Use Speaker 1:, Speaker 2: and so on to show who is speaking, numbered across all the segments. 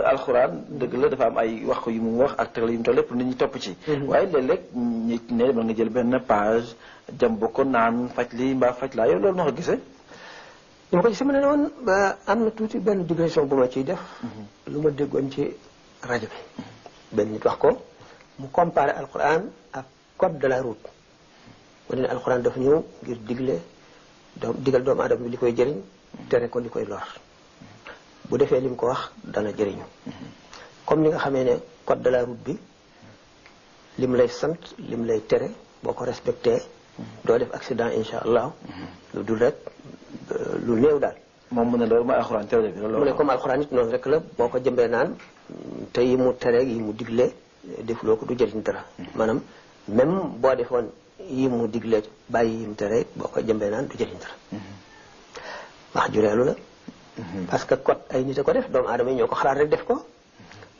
Speaker 1: alxuraan dëgg la dafa am ay wax yu mu wax ak tegal yu mu toll lépp nit ñi topp ci. waaye léeg-léeg nit ne mën nga jël benn page jëm ba ko naan faj lii mbaa faj laa yow loolu noo ko gisee.
Speaker 2: li ma ko gisee ma ne woon am na tuuti benn digression bu ma ciy def. lu ma déggoon ci rajo bi. benn nit wax ko mu comparé alxuraan ak code de la route. mu ne alxuraan dafa ñëw ngir digal doomu aadama bi li koy jëriñ tere ko li koy lor. bu defee lim ko wax dana jëriñu comme ni nga xamee ne code de la route bi lim lay sant lim lay tere boo ko respecté doo def accident insha allah lu dul rek lu néew daal.
Speaker 1: moom mu ne loolu mooy alxuraan tere bi loolu.
Speaker 2: mu ne comme alxuraan it noonu rek la boo ko jëmbee naan te yi mu tere yi mu digle defuloo ko du jëriñ dara. maanaam même boo defoon yi mu digle bàyyi yi mu tere boo ko jëmbee naan du jëriñ dara. wax jureelu la. parce que code ay nit a ko def doomu aadama yi ñoo ko xalaat rek def ko.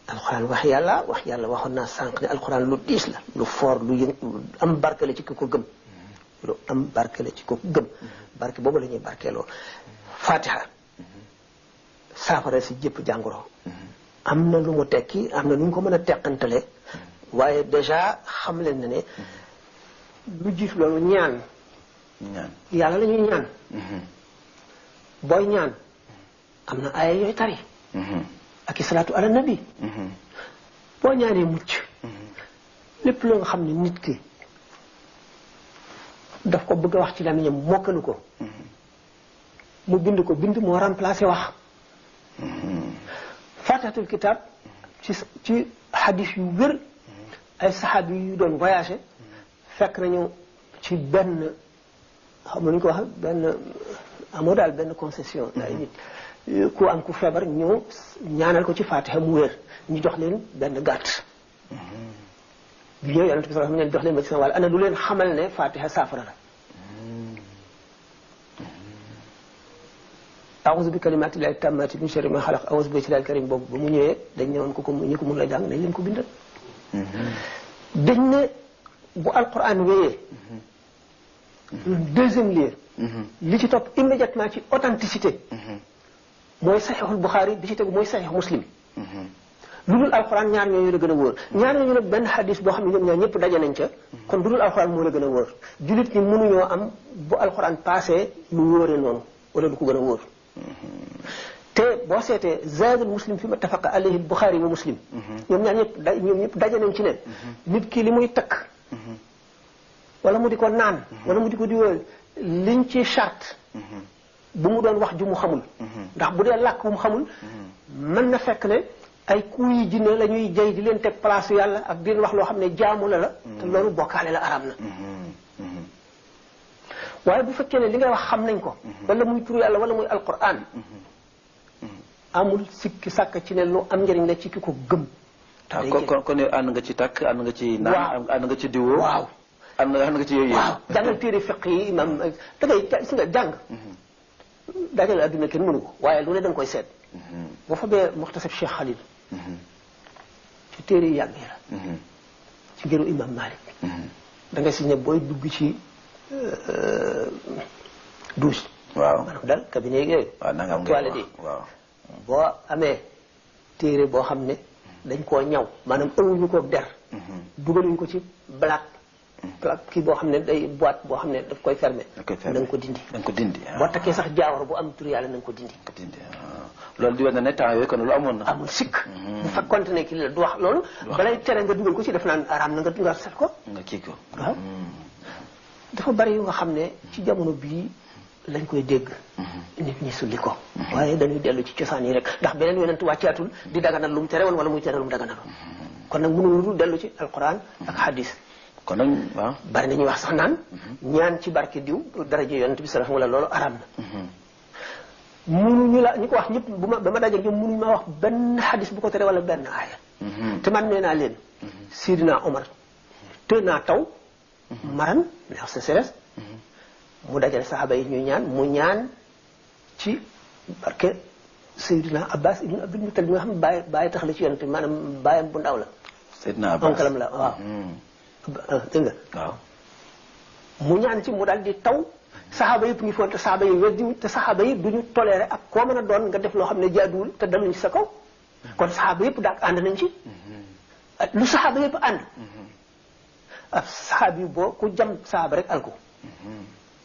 Speaker 2: alxuraan wax yàlla waxoon naa sànq ne alxuraan lu diis la lu fort lu am barke la ci ki ko gëm. lu am barke la ci ko gëm. barke boobu la ñuy barkeeloo. fatiha saafara si jëpp jàngoro. am na lu mu tekki am na nu ñu ko mën a teqantale. waaye déjà xam leen na ne lu jiitu loolu ñaan. yàlla la ñuy ñaan. booy ñaan. am na aaya yooyu tari. ak i salaatu ala nabi. boo ñaanee mucc. lépp loo nga xam ne nit ki daf ko bëgg a wax ci làmmiñam mokkalu ko. mu bind ko bind moo remplacé wax. fatihatul kitab ci xadis yu wér ay saxaabi yu doon voyagé fekk nañu ci benn xam nga nu ñu ko wax benn amoo daal benn concession. ay nit ku am ku feebar ñëw ñaanal ko ci fatiha mu wér ñu jox leen benn gàtt. bi ñëw yonent bi sallallahu alayhi wa sallam jox leen ba ci sama wàll ana lu leen xamal ne fatiha saafara la. a'uuzu bi kalimaatillaahi taammaati min sharri maa xalaq a'uuzu bi llahil karim boobu ba mu ñëwee dañ ne woon ko ñi ko mun la jàng nañ leen ko bindal. dañ ne bu alquran wéyee. deuxième lieu. li ci topp immédiatement ci authenticité. mooy saxiixul Buxaari bi ci tegu mooy saxiix Muslim. lu dul alxuraan ñaar ñooñu la gën a wóor ñaar ñooñu nag benn xadis boo xam ne ñoom ñaar ñëpp daje nañ ca. kon lu dul alxuraan moo la gën a wóor. jullit ñi mënuñoo am bu alxuraan passé lu wóoree noonu wala lu ko gën a wóor. te boo seetee zaadul muslim fi ma tafaqa alayhi Buxaari wa Muslim. ñoom ñaar ñëpp daje nañ ci ne. nit ki li muy takk. wala mu di ko naan. wala mu di ko diwoo liñ ci charte. bu mu doon wax ju mu xamul. ndax bu dee làkk bu mu xamul. mën na fekk ne ay kuy yi jinne la ñuy jëy di leen teg place yàlla ak di leen wax loo xam ne jaamu la la. te loolu bokkaale la araam na. waaye bu fekkee ne li ngay wax xam nañ ko. wala muy turu yàlla wala muy alquran. amul sikki sàkk ci ne lu am njëriñ la ci ki ko gëm.
Speaker 1: kon yow ànd nga ci takk ànd nga ci naan ànd nga ci diwoo.
Speaker 2: waaw
Speaker 1: ànd nga ci yooyu.
Speaker 2: waaw jàngal téere fiq yi imam da ngay gis nga jàng. dajale adduna kenn mënu ko waaye lu ne da nga koy seet. boo fa bee muxtasab Cheikh Khalil. ci téere yi yàgg yi la. ci ngëru imam Malik. da nga si ne booy dugg ci douche.
Speaker 1: waaw
Speaker 2: maanaam daal cabinet yooyu.
Speaker 1: waaw na nga am
Speaker 2: toilette yi
Speaker 1: waaw.
Speaker 2: boo amee téere boo xam ne dañ koo ñaw maanaam ëwuñu ko der. dugaluñu ko ci black. kii boo xam ne day boîte boo xam ne daf koy fermer. na nga ko dindi.
Speaker 1: da nga ko dindi.
Speaker 2: boo takkee sax jaawar bu am tur yàlla na nga ko dindi.
Speaker 1: loolu di wane ne temps yooyu kon lu amoon na.
Speaker 2: amul sikk. bu fekkoonte ne kii la du wax loolu. balay tere nga dugal ko ci def naan araam na nga set ko.
Speaker 1: nga kii ko.
Speaker 2: waaw dafa bari yu nga xam ne ci jamono bii lañ koy dégg. nit ñi sulli ko. waaye dañuy dellu ci cosaan yi rek ndax beneen yonent wàccaatul di daganal lu mu tere woon wala muy tere lu mu daganaloon. kon nag mënuñu dul dellu ci alquran ak hadis.
Speaker 1: kon nag waaw.
Speaker 2: bari nañuy wax sax naan. ñaan ci barke diw daraja yonent bi sallallahu alayhi wa sallam wala loolu araam na. mënuñu la ñu ko wax ñëpp ba ma dajeeg ñoom mënuñu ma wax benn hadis bu ko tere wala benn aaya. te man nee naa leen. Sidina Omar te naa taw. maran ndax sa seres. mu dajale saxaaba yi ñuy ñaan mu ñaan ci barke Seydina Abbas ibn Abdul Muttalib bi nga xam ne bàyyi tax la ci yonent maanaam bàyyam bu ndaw la.
Speaker 1: Seydina Abbas
Speaker 2: onkalam la waaw. dégg nga.
Speaker 1: waaw.
Speaker 2: mu ñaan ci mu daal di taw saxaaba yëpp ngi foon te saxaaba yi weddi te saxaaba yi duñu toléré ak koo mën a doon nga def loo xam ne jaaduwul te daluñ ci sa kaw. kon saxaaba yëpp daal ànd nañ ci lu saxaaba yëpp ànd ab saxaabi yu boo ku jam saxaaba rek alko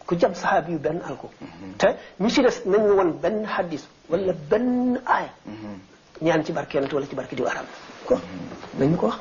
Speaker 2: ku jam saxaabi yu benn alko te ñu si des nañu woon benn xaddis wala benn aaya ñaan ci barke yonent wala ci barke diw arab ko nañu ko wax